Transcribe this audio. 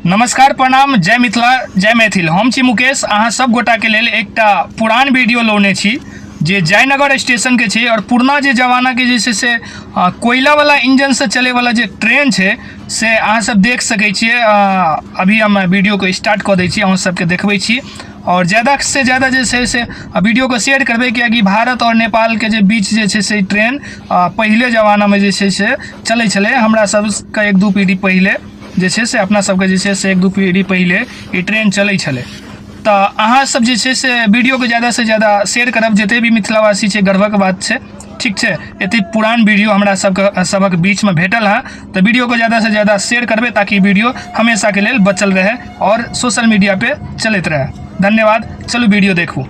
नमस्कार, प्रणाम, जय मिथिला, जय मैथिल। हम छी मुकेश। अहाँ सब गोटाके लेल एकटा पुरान वीडियो लौने छी जे जयनगर स्टेशनके छै और पुरना जे जमानाके जे छै से कोयलावला इंजनसँ चलैवला जे ट्रेन छै से अहाँ सब देख सकै छियै। अभी हम वीडियोके स्टार्ट कऽ दै छी, अहाँ सबके देखबै छी और ज़्यादा से ज़्यादा जे छै से वीडियोके शेयर करबै, कियाकि भारत और नेपालके जे बीच जे छै से ट्रेन पहिले जमानामे जे छै से चलै छलै। हमरा सबके एक दू पीढ़ी पहिले जे छै से, अपना सबके जे छै से एक दू पीढ़ी पहिले ई ट्रेन चलै छलै। तऽ अहाँ सब जे छै से वीडियोके ज़्यादा से ज़्यादा शेयर करब, जते भी मिथिलावासी छै। गर्वक बात छै, ठीक छै, एते पुरान वीडियो हमरा सबके सबक बीचमे भेटल हँ। तऽ वीडियोके ज़्यादा से ज़्यादा शेयर करबै ताकि वीडियो हमेशाके लेल बचल रहै और सोशल मीडिया पे चलैत रहै। धन्यवाद। चलू, वीडियो देखू।